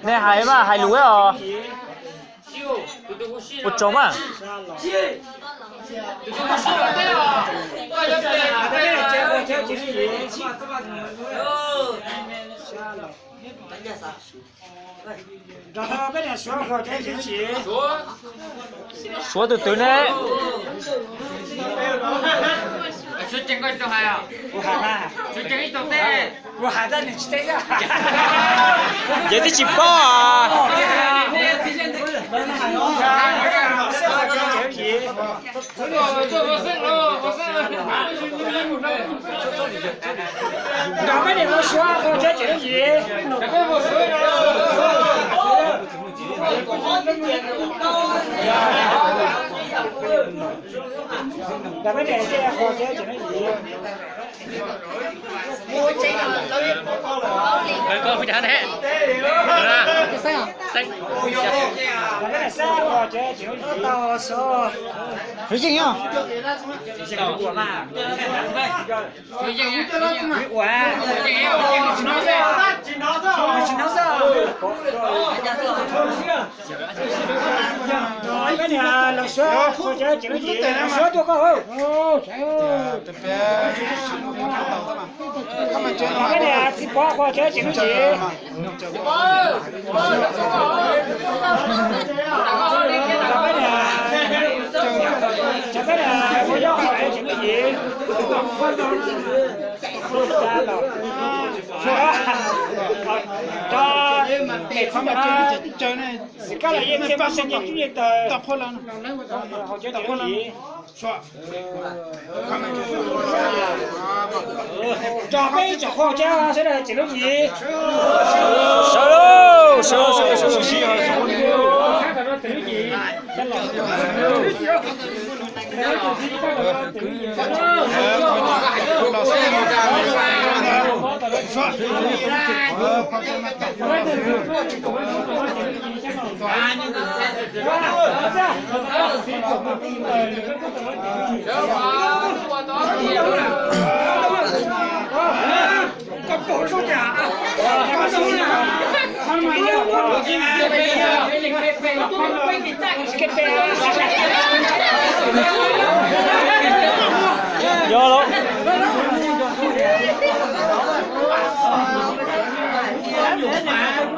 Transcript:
Nej hais mas hais lus os. Ua tsaug mas. Suav tus twg ne? Yog twb tsis paub. Nrog peb niam mus suav qhov tsev tseem yim. Nrog peb niam qhov tsev tseem yim. Nrog peb niam xab qhov tsev tseem yim. Yeej os. Peb niam los suav qhov tsev tseem yim, los suav tuaj koj. Peb niam txiv pov qhov tsev tseem yim. Peb niam, peb niam ua yob qhov tsev tseem yim. Rov, xim kab los yeej txhiaj muaj txhiaj nyiaj cub nyiaj taws. Qhov tsev tseem lub yim. Rog peb ib tsoom qhov tsev sawv daws tseem lub yim. Sawv lauj, sawv lauj, sawv lauj, sawv lauj. Yog lauj.